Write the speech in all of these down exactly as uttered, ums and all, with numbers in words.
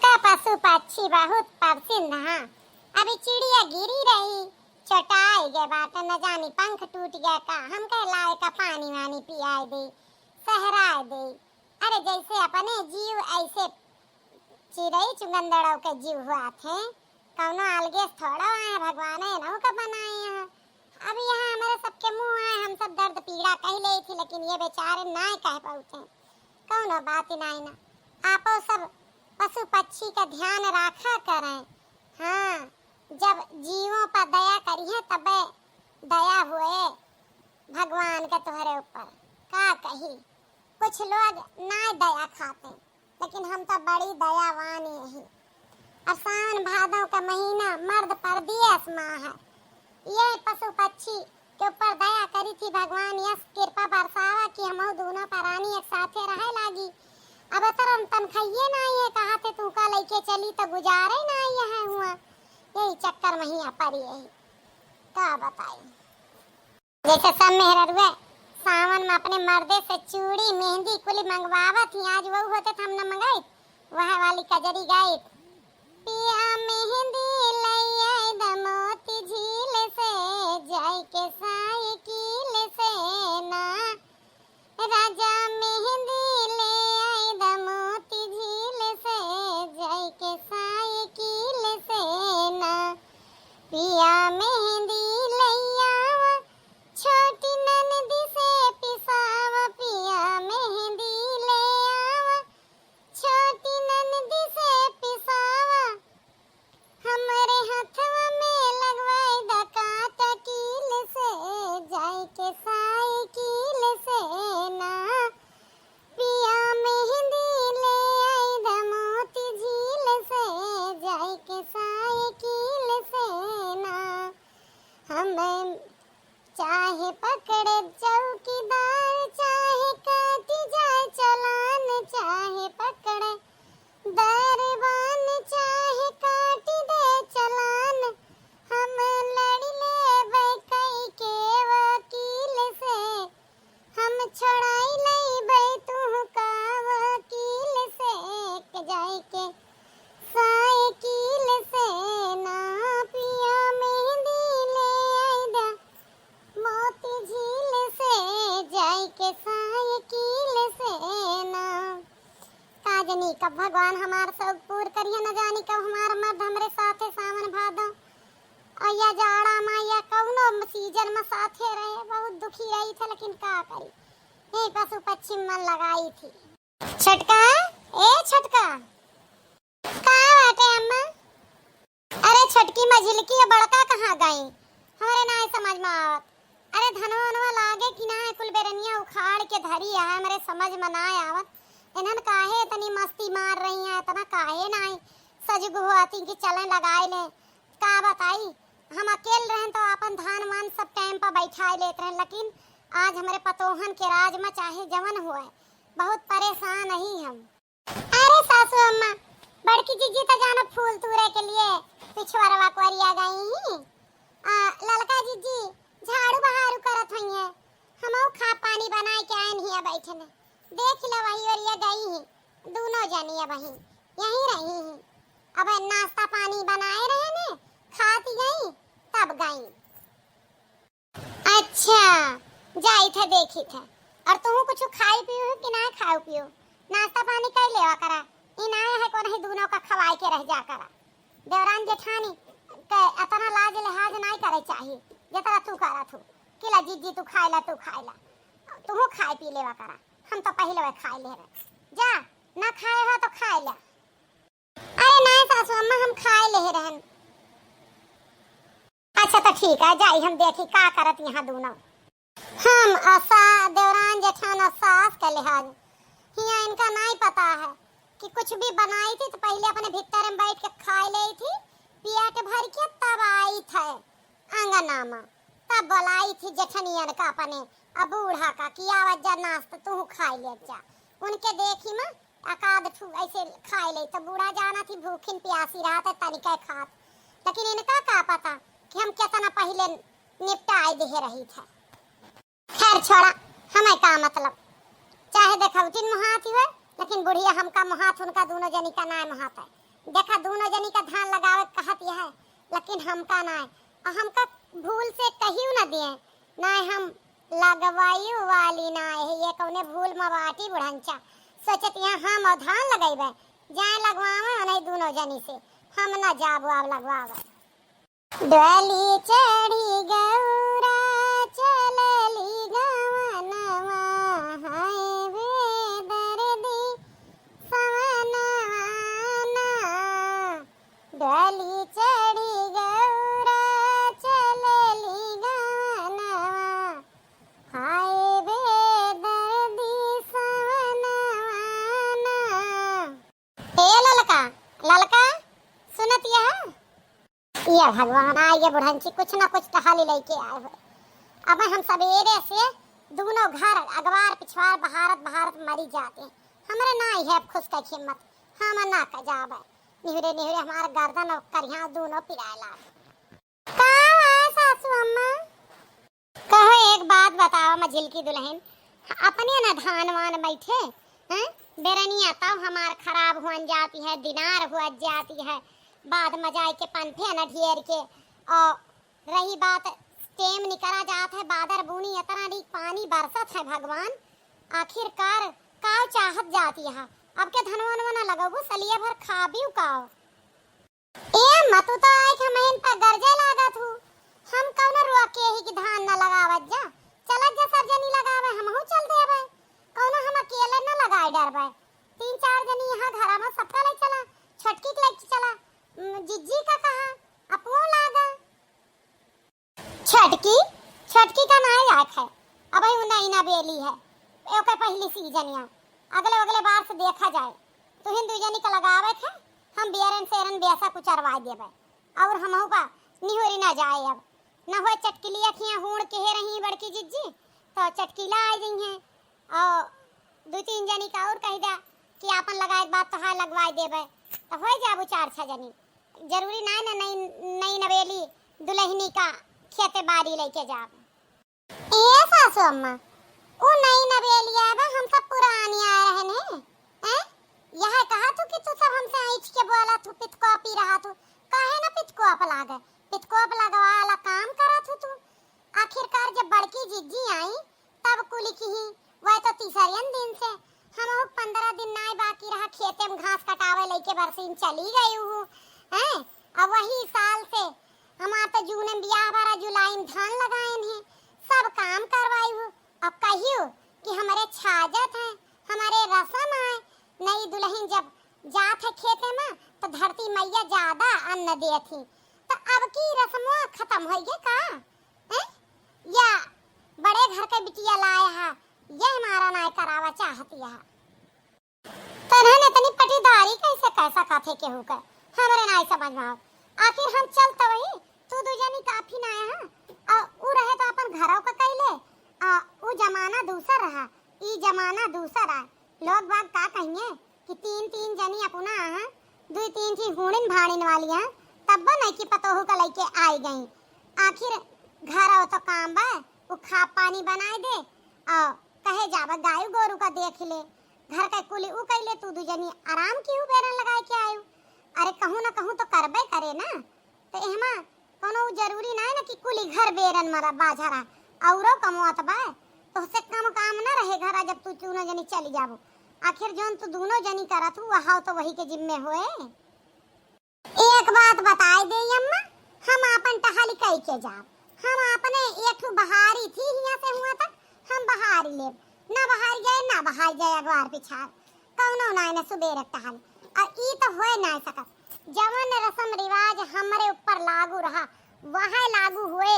का पशु पक्षी बहुत प्रसन्न हा। अभी चिड़िया गिरी रही, चोटाई गए बाटे, न जानी पंख टूट गया का। हम कहे लाए का पानी वानी पियाए दे, सहराए दे। अरे जैसे अपने जीव ऐसे चिड़ई चुगंदड़ों के जीव हुआ थे, कौनो अलगे से थोड़ा आए, भगवान इन्हों का बनाए हैं। अब यहाँ हमारे सबके मुँह आए, हम सब दर्द पीड़ा कह ले थी, लेकिन ये बेचारे ना कह पाते। कौनो बात ही नहीं ना, आपो सब पशु पक्षी का ध्यान रखा करें। हाँ, जब जीवों पर दया करिए तबे दया हुए भगवान के तोहरे ऊपर। का कही, कुछ लोग ना दया खाते, लेकिन हम तो बड़ी दयावान यही। अब सावन भादों का महीना मर्द परदेस मा है। ये पशु पक्षी के ऊपर दया करी थी भगवान, यस कृपा बरसावा कि हमहू दोनों प्राणी एक साथे रहे लागी। अब एतर तनखाइये ना ये कहा थे तू का लेके चली तो गुजारे ना ये है हुआ। यही चक्कर में ही पड़ी यही। का बताई? जैसे सब मेहररुए सावन में अपने मर्दे से चूड़ी, मेहंदी कुली मंगवावत ही, आज वो होते तो हम न मंगाई, वह वाली कजरी गाई। पिया मेहंदी लैया द मोती झील से, जाई के साइकिल से ना। राजा मेहंदी ले आई द मोती झील से, जाई के साइकिल से ना। पिया मेहंदी लैया छोटी ननदी से पिसावा, पिया मेहंदी ले आवा, छोटी ननदी से पिसावा। हमरे हथवा में लगवाई द काटा कील से, जाई के साइकिल से ना। पिया मेहंदी ले आई द मोती झील से, जाई के साइकिल से ना। हम चाहे पकड़े चौकीदार, चाहे काटी जाए चालान, चाहे पकड़े दरबान, चाहे काटी दे चालान, हम लड़ी लेबै कई के वकील से, हम छोड़ाई लेबै तुहका वकील से, के जाए के साइकिल से ना। पिया मेहंदी ले आई दा मोती झील से, जाई के साइकिल से ना। का जानी कब भगवान हमार शौक पूर करिए, न जानी कब हमार मर्द हमरे साथे सावन भादो और या जाड़ा में या कौनो सीजन में साथे रहे। बहुत दुखी रही थे, लेकिन का करी, यही पशु पक्षी में मन लगाई थी। छोटका, ए छोटका, का बाटे अम्मा? अरे छोटकी मझिलकी और बड़का कहाँ गई? हमरे नाय समझ में आवत। अरे धनवा वनवा लागे कि नाय, कुल बेरनिया उखाड़ के धरी है, हमरे समझ में नाय आवत। इन्हन काहे इतनी मस्ती मार रही हैं, इतना काहे नाय सजुग हुआती कि चलें लगाए लें। का बताई, हम अकेल रहन तो आपन धान वान सब टाइम पर बैठाए लेत रहन, लेकिन आज हमरे पतोहन के राज में चाहे जवन हुए, बहुत परेशान ही हम। अरे सासू अम्मा, बड़की जीजी त जानो फूल तूरे के लिए पिछुआरवा कोरिया गई ही। आ, ललका जीजी झाड़ू बहारू करत होइए, हमहू खा पानी बनाए के आइन हिया बैठने। देख लो वही ओरिया गई ही, दोनों जनी अब ही यहीं रही ही। अब नाश्ता पानी बनाए रहे ने, खाती गई, तब गई। अच्छा, जाई थे देखी थे। और तुहू कुछ खाई पियो हो कि ना खाओ पियो? नाश्ता पानी कर लेवा करा। ई ना है कौन ही दोनों का खवाई के रह जा करा। देवरान जेठानी के अतना लाज लिहाज नाई करे चाही, जितना तू करा थू। कि ला जीजी तू खाए ला, तू खाए ला। तुहू खाए पी लेवा करा। हम तो पहले वे खाए ले रहे। जा, ना खाए हो तो खाए ला। अरे नाय सासू अम्मा, हम खाए ले रहन। अच्छा तो ठीक है, जाई हम देखी का करत यहाँ दोनों। हम असा देवरान जेठान और सास का लिहाज हिया इनका नाय पता है कि कुछ भी बनाई थी तो पहले अपने भीतर में बैठ के खाए ले थी, पेट भर के तब आई थे अंगना में, तब बोलाई थी जेठनियन का अपने अब बूढ़ा का कि आवा जा नाश्ता तू खाए ले जा। उनके देखी में एकाध ठू ऐसे खाए ले तो बूढ़ा जाना थी भूखिन प्यासी रहत है तनिका खात, लेकिन इनका का पता कि हम कितना पहले निपटाए दे रही थे। खैर छोड़ा, हमें का मतलब, चाहे देखौटिन मुहात ही होए, लेकिन बुढ़िया हमका मुहात, उनका दोनों जनी का नाय मुहात है। देखा, दूनो जनी का धान लगावे कहत यह, लेकिन हमका नाय। और हमका भूल से कहियो न दिए, नाय हम लगवायु वाली नाय है, ये कौने भूल में बाटी बुढ़ंचा। सोचत यहाँ हम और धान लगैबे, जाए लगवावे नहीं दूनो जनी से, हम न जाबो अब लगवावे। डोली चढ़ी गौरा चलली गवनवा, हाय बेदर्दी सवनवा ना। डोली चढ़ी गौरा चलली गवनवा, हाय बेदर्दी सवनवा ना। ए ललका, ललका, सुनत यह? ये भगवान, आ ये बुढ़ंची कुछ ना कुछ टहली लेके आए हुए। अब हम सवेरे से दूनो घर अगवार पिछवार बहारत बहारत मरी जाते। हमरे ना है अब खुश का हिम्मत, हम ना का जाबे। निहुरे निहुरे हमार गर्दन और करिहा दूनो पिराए लाग। का है सासू अम्मा? कहो एक बात बताओ मझिलकी दुल्हन, अपने न धान वान बैठे हैं, बेरनिया तब हमार खराब हुअन जाती है, दिनार हुआ जाती है, बाद में जाए के पनफे न ढेर के। और रही बात टेम निकरा जात है, बादर बूनी इतना नीक पानी बरसत है भगवान, आखिरकार काव चाहत जाती है, अब के धनवन वना लगबू सलिया भर खाबी काव। ए अम्मा, तू तो आए के हमहिन पर गरजे लागत हू। हम कौनो रोक के ही कि धान न लगावत जा। चलत जा सब जनी लगावे, हमहू चल देबे। कौनो हम अकेले न लगाए डरबे। तीन चार जनी यहाँ घरा में सबका ले चला, छोटकी के ले चला, उम, जिज्जी का कहा, अपनो लागा। छटकी, छटकी का नाय लायक है, अबही उ नई नवेली है, ओकर पहली सीजन या, अगले अगले बार से देखा जाए। तुहिन दुई जनी का लगावे थे, हम बियरन सेरन बेसा कुचरवाए देबे, और हमहू का निहुरी ना जाए अब। न होए चटकिलिया खिया हूड़ के रही बड़की जिज्जी, तो चटकीला आ गई हैं, और दुई तीन जनी का और कह द्या कि आपन लगाए के बात तो है लगवाए देबे, तो होए जाबू चार छह जनी। जरूरी नाय ना नई, नई नवेली दुलहिनी का खेते बारी लेके जाब। ए सासू अम्मा, उ नई नवेलिया बा, हम सब पुरानी आए रहन हैं। हैं? यह कहा तू कि तू सब हमसे ऐंठ के बोला तू, पितकोपी रहा तू। काहे ना पितकोप लागे? पितकोप लगवा वाला काम करा तू तू। आखिरकार जब बड़की जिज्जी आई, तब कुली किही, वह तो तीसरियन दिन से, हमहू पंद्रह दिन नाय बाकी रहा, खेते में घास कटावे लेके बरसीन चली गई हूँ, हैं? अब वही साल से हमार तो जून में बियाह भरा, जुलाई में धान लगाएन है, सब काम करवाई हूँ। अब कहियो कि हमरे छाजत है, हमरे रसम है, नई दुलहिन जब जात है खेते में तो धरती मैया ज्यादा अन्न देत ही, तो अब की रसमो खत्म होइगे का? हैं? या बड़े घर के बिटिया लाए हा, ये हमारा नाय करावा चाहती है। तनहन इतनी पटीदारी कैसे, कैसा काथे केहू के, हमरे नाय समझ में आवत। आखिर हम चल तो वही, तू दू जनी काफी ना है, आ ऊ रहे तो अपन घरों का कैले, आ ऊ जमाना दूसर रहा, ई जमाना दूसर आ। लोग बाग का कहिए कि तीन तीन जनी अपना हैं, दुई तीन ठी हूड़िन भाड़िन वाली हैं, तब नहीं कि पतोहू का लइके आई गई। आखिर घर हो तो काम बा, उ खा पानी बनाए दे, और कहे जाबे गाय गोरू का देख ले, घर का कुली उ कैले, तू दू जनी आराम की हु बेरन लगाए के आयु। अरे कहूँ ना कहूँ तो करबे करे ना, तो एहमा कौनो जरूरी ना है ना कि कुली घर बेरन मरा बाझा रहा, औरो कमवत बा, तोहसे कम काम ना रहे घरा जब तू दूनो जनी चली जाबो। आखिर जौन तू दूनो जनी करत हू, वहाव तो वही के जिम्मे होए। एक बात बताए दे अम्मा, हम आपन टहल कई के जाब, हम अपने एक ठो बहारी थी हियां से हुआ तक हम बहारी लेब, ना बहारी जाए ना बहारी जाए अगवार पिछार, कौनो ना न सुबेरे टहल। और ई तो होए ना सकत, जवन रसम रिवाज हमरे ऊपर लागू रहा, वह लागू हुए,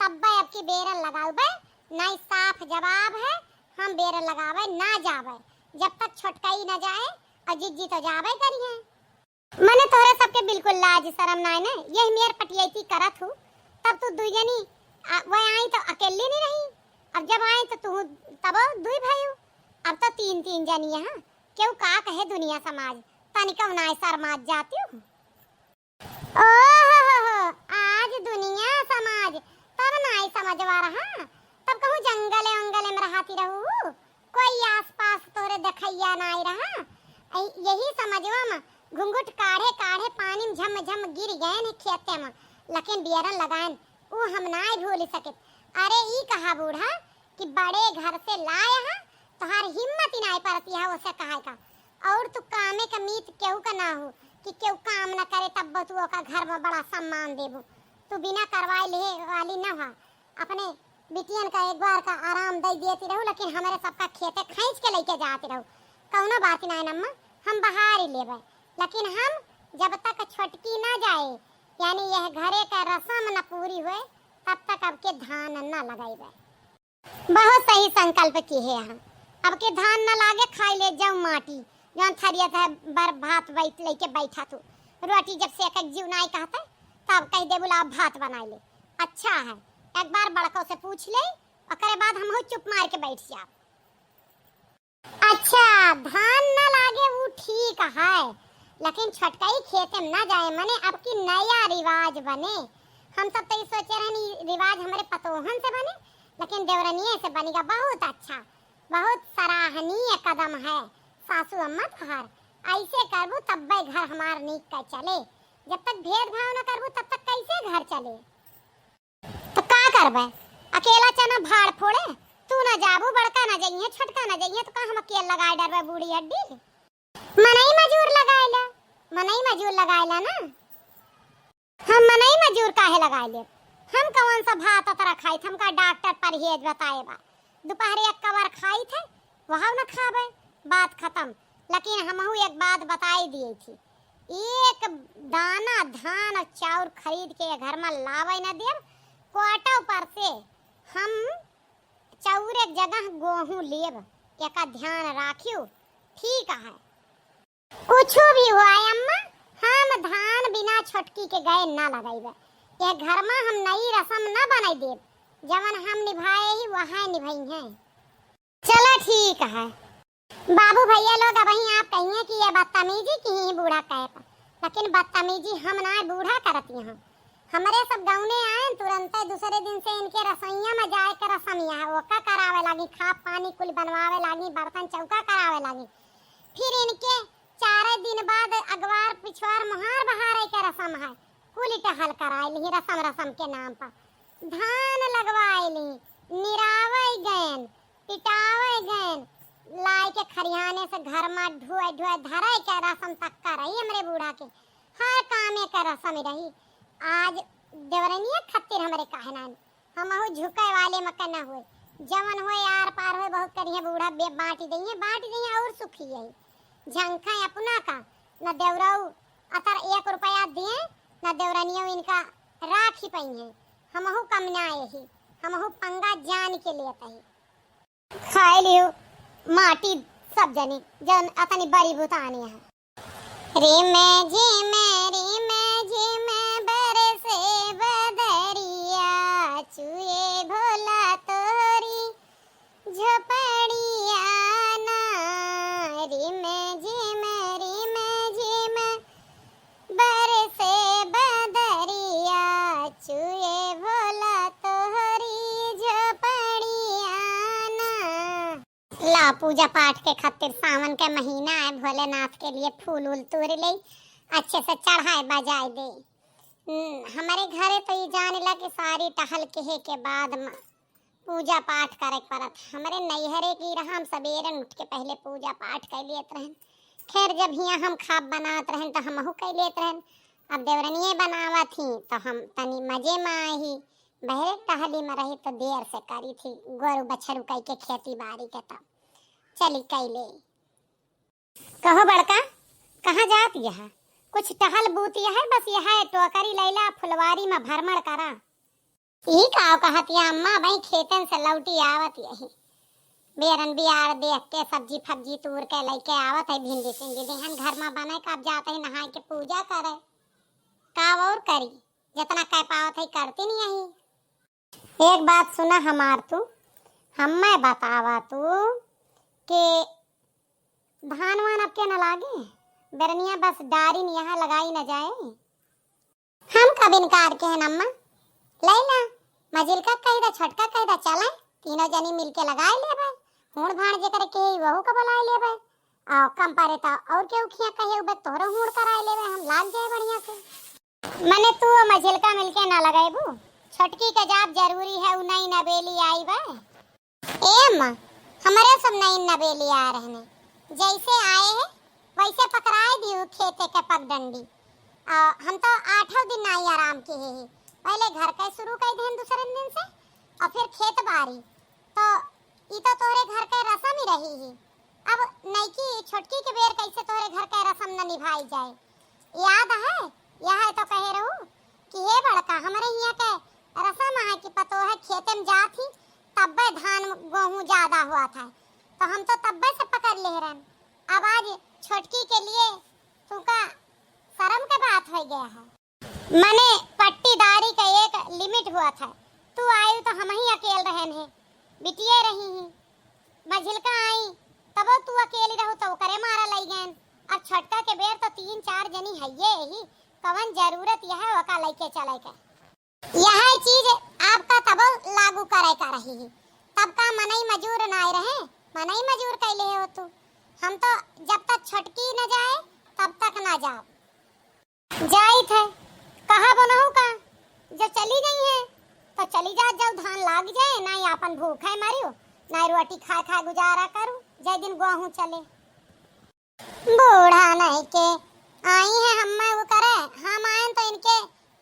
तब्बे अब की बेरन लगाउबे, नाई साफ जवाब है, हम बेरन लगावे ना जावे, जब तक छोटकई ना जाए, और जिज्जी तो जावे करी है। मने तोहरे सबके बिल्कुल लाज शरम नाय ने, यही मेर पटियैती करत हूँ, तब तू दुई जनी, आ, वह आई तो अकेली नहीं रही, अब जब आई तो तू तब दुई भाई हो, अब तो तीन तीन जनी यहाँ, क्यों का कहे दुनिया समाज, तनिको नाय शर्मात जाती हूँ। ओहो, आज दुनिया समाज तब नाई समझवा रहा, तब कहूँ जंगले उंगले में रहती रहू, कोई आसपास तोरे देखैया नाई रहा। ऐ-, यही समझवा में घुंघुट काढ़े काढ़े पानी में झम झम गिर गएन खेते में, लेकिन बियरन लगाएन, ऊ हम नाय भूल सकित। अरे ई कहा बूढ़ा कि बड़े घर से लाए हा, तोहार हिम्मत ही नाय परती है ओसे कहे का। और तू कामे का मीत केहू का ना हो कि केहू काम न करे तब तू ओका घर में बड़ा सम्मान देबू। तू बिना करवाए लिहे वाली न हा। अपने बिटियन का एक बार का आराम दे देती रहू, लेकिन हमरे सबका खेते खींच के लेके जाती रहू। कौनो बात ना है अम्मा, हम बहार ही लेबे, लेकिन हम जब तक छोटकी ना जाए, यानी यह घरे का रसम न पूरी हुए, तब तक अब के धान न लगाइबे। बहुत सही संकल्प किहे हैं। अब के धान न लागे, खाई ले जाऊ माटी, जौन थरिया थे बर भात बैठ लेके बैठा तू। रोटी जब से एक एक जीव नाई कहते, तब कह दे बोला भात बनाई ले। अच्छा है, एक बार बड़को से पूछ ले, ओकरे बाद हम चुप मार के बैठ जाब। अच्छा, धान न लागे ऊ ठीक है, लेकिन छोटकई खेते में न जाए, मने अब की नया रिवाज बने। हम सब तो ई सोचे रहन ई रिवाज हमरे पतोहन से बने, लेकिन देवरनिये से बनिगा। बहुत अच्छा, बहुत सराहनीय कदम है सासू अम्मा तोहार। ऐसे करबू तब्बे घर हमार नीक का चले। जब तक भेदभाव न करबू तब तक कैसे घर चले? तो का करबे? अकेला चना भाड़ फोड़े? तू ना जाबू, बड़का ना जइहे, छोटका ना जइहे, तो का हम अकेल लगाए डरबे बूढ़ी हड्डी? मनई मजूर लगाए ला, मनई मजूर लगाए ला ना। हम मनई मजूर काहे लगाए ले? हम कौन सा भात अतरा खाई थे? हमका डॉक्टर परहेज बताए बा। दोपहर एक कवर खाई थे, वह न खाबे, बात खत्म। लेकिन हमहू एक बात बताई दिए थी, एक दाना धान और चाउर खरीद के घर में लावे न देब। क्वार्टर पर से हम चाउर एक जगह गोहूं लेब, एका ध्यान राखियो, ठीक है। कुछ भी हुआ अम्मा, हम धान बिना छोटकी के गए ना लगाइबे। ये घर में हम नई रसम ना बनाई देब, जवन हम निभाए ही वह निभाई हैं। चला ठीक है। बाबू भैया लोग, अबहीं आप कहिए कि ये बदतमीजी की ही बूढ़ा कहे पर, लेकिन बदतमीजी हम ना, बूढ़ा करती हैं। हमरे सब गौने आए, तुरंते दूसरे दिन से इनके रसोइया में जाए के रसम यह है, ओका करावे लागी, खाप पानी कुल बनवावे लागी, बर्तन चौका करावे लागी। फिर इनके चार दिन बाद अगवार पिछवार मोहार बहारे के रसम है, कुल टहल कराए ली रसम रसम के नाम पर। धान लगवाए ली, निरावे गएन, पिटावे गएन, लाए के खरियाने से घर में ढुए ढुए धरे के रसम तक का रही हमरे बूढ़ा के, हर कामे के रसम रही। आज देवरनिया खातिर हमरे काहे ना, हमहू झुके वाले में के ना होए, जवन होए आर पार होए बहुत करिए बूढ़ा बे-, बांटी दइए, बांटी दइए और सुखी है। झंखा अपना का, न देवरऊ अतर एक रुपया दिए, न देवरनियो इनका राखी पइहे। हमहू कम ना यही, हमहू पंगा जान के लेत ही। खाए लियो माटी सब जनी, जन अतनी बड़ी बुतानी है। रिम झिम, रिम झिम बरसे बदरिया, चुए भोला तोरी झोपड़िया ना। रिम झिम, रिम झिम बरसे बदरिया, चुए भोला तोरी झोपड़िया ना। ला, पूजा पाठ के खातिर सावन के महीना है, भोलेनाथ के लिए फूल उल तोड़ ले, अच्छे से चढ़ाए बजाए दे। हम्म, हमारे घरे तो ये जाने ला कि सारी टहल के है के बाद में पूजा पाठ करे के परत। हमरे नैहरे की रहा, हम सबेरन उठ के पहले पूजा पाठ कर लेत रहन। खैर, जब हियाँ हम खाब बनात रहन तो हमहू कर लेत रहन। अब देवरनिये बनावत ही तो हम तनी मजे में आए ही। बहरे टहली में रही तो देर से करी थी, गोरू बछरू कई के खेती बाड़ी के तब चली कैले। कहो बड़का, कहाँ जात यह? कुछ टहल बूत यह, बस यह टोकरी लैला फुलवारी में भ्रमण करा। ई का कहत या अम्मा, भाई खेतन से लौटी आवत यही। बेरन बियार देख के सब्जी फब्जी तूर के लैके आवत है, भिंडी सिंडी देहन घर में बने का, अब जात है नहाए के पूजा करे। का और करी, जितना कह पावत है करती नहीं यही। एक बात सुना हमार तू, हम्मे बतावा तू के धान वान अब के न लागे, बेरनिया बस डारी न यहाँ लगाई न जाए। हम कब इनकार के हैं अम्मा, लैला, मझिलका कह दा, छोटका कह दा, चले तीनों जनी मिलके लगाए लेबे। हूड़ भाड़ जेकर के ही वहू का बुलाए लेबे। आ, कम परे तो और केहू खिया कहे उबे तोहरो हूड़ कराए लेवे, हम लाग जाए बढ़िया से। मने तू और मझिलका मिलके ना लगैबू, छोटकी के जाब जरूरी है, उ नई नबेली आई बे। ए अम्मा, हमरे सब नई नबेली आ रहने, जैसे आए हैं वैसे पकड़ाए दियो खेते के पगडंडी। आ, हम तो आठों दिन नाई आराम किहे ही, पहले घर के शुरू कर देन दूसरे दिन से और फिर खेत बारी। तो ई तो तोहरे घर के रसम ही रही ही। अब नईकी छोटकी के बेर कैसे तोहरे घर के रसम न निभाई जाए? याद है, यह तो कहे रहू कि हे बड़का, हमरे हियाँ के रसम है कि पतोह खेते में जात ही, तब्बे धान गेहूँ ज्यादा हुआ था, तो हम तो तब्बे से पकड़ ले रहन। अब आज छोटकी के लिए तुका शर्म के बात हो गया है। मने पट्टीदारी का एक limit हुआ था। तू आयु तो हम ही अकेल रहन है, बिटिये रही ही। मझिलका आई तबो तू अकेली रहू तो ओकरे मारा लई गएन। अब छोटका के बेर तो तीन चार जनी हइये ही, कवन जरूरत यह ओका लइके चले के? यह चीज आपका तबो लागू करे का रही ही। तब का मनई मजूर नाय रहे, मनई मजूर कैले हो तू। हम तो जब तक छोटकी न जाए तब तक ना जाब। जाइत है, कहा बनहु का, जो चली गई है, तो चली जात जाऊ, धान लाग जाए, नाई आपन भूखे मरियो, नाई रोटी खाए खाए गुजारा करू, जय दिन गोहूँ चले। बूढ़ा नहीं के आई है, हम मैं वो करे, हम आएन तो इनके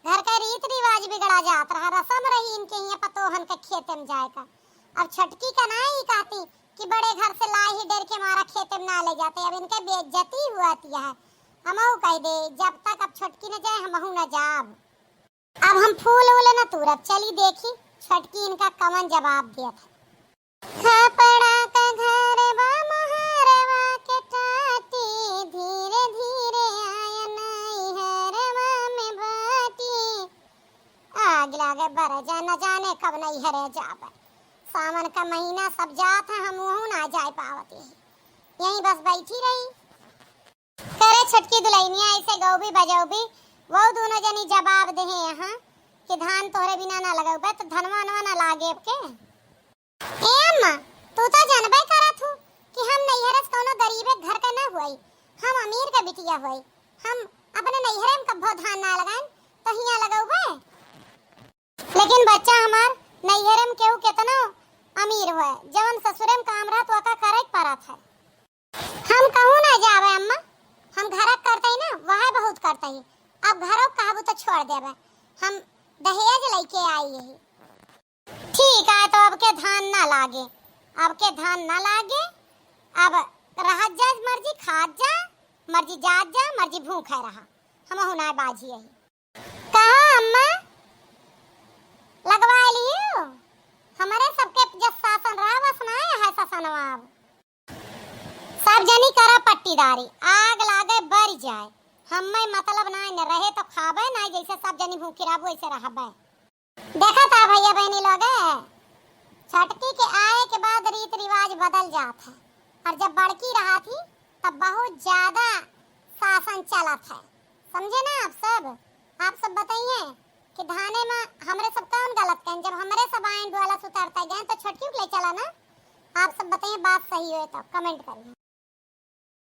घर का रीत रिवाज बिगड़ा जात रहा, रसम रही इनके हियाँ पतोहन के खेते में जाए का। अब छोटकी का ना ही कहती कि बड़े घर से लाई ही डर के मारा खेते में ना ले जाते। अब इनके बेइज्जती हुआ तिया है। हमहू कह दे, जब तक अब छोटकी न जाए, हमहू न जाब। अब हम फूल उल न तूरब, चली देखी छोटकी इनका कवन जवाब देत है। खपड़ा का घर बा मोहरवा के टाटी, धीरे धीरे आया नैहरवा में बाटी। आग लागे बरजा, न जाने कब नैहरे जाबे। सावन का महीना सब जात है, हम वहू ना जाए पावत यही, यहीं बस बैठी रही। करे छोटकी दुलहिनिया ऐसे गौबी बजौबी, वो दोनों जनी जवाब देहे यहाँ कि धान तोहरे बिना ना लगौबे तो धनवा वनवा ना लागे अब के। ए अम्मा, तू तो जानबे करत हूँ कि हम नैहरे से कौनो गरीबे घर के ना हुई, हम अमीर के बिटिया हुई। हम अपने नैहरे में कब्बो धान ना लगाएन, तो हियाँ लगौबे। लेकिन बच्चा हमार, नैहरे में केहू केतनो अमीर होए, जवन ससुरे में काम रहत, ओका करे के परत है। हम कहूँ ना जावे अम्मा, हम घरक करतई ना, वह बहुत करतई। अब घरो कहबू तो छोड़ देबे, हम दहेज लइके आई यही। ठीक है, तो अब के धान ना लागे, अब के धान ना लागे, अब रहत जा मर्जी, खात जा मर्जी, जात जा मर्जी, भूखे रहा, हमहू ना बाजी यही। कहो अम्मा, लगवा लियो? हमरे सबके जस शासन रहा, वस ना है शासनवा अब। सब जनी करा पट्टीदारी, आग लागे बर जाए, हम्मे मतलब ना न रहे तो खाबे ना, जैसे सब जनी भूखी रहबू वैसे रहबे। देखा था भैया बहनी लोग, छोटकी के आए के बाद रीत रिवाज बदल जात है, और जब बड़की रहा थी तब बहुत ज्यादा शासन चलत है, समझे ना आप सब? आप सब बताइए कि धाने में हमरे सब कौन गलत कहें, जब हमरे सब आइन डोला सुतारता गए तो छोटकी के ले चला ना। आप सब बताइए, बात सही होए तो comment करिए।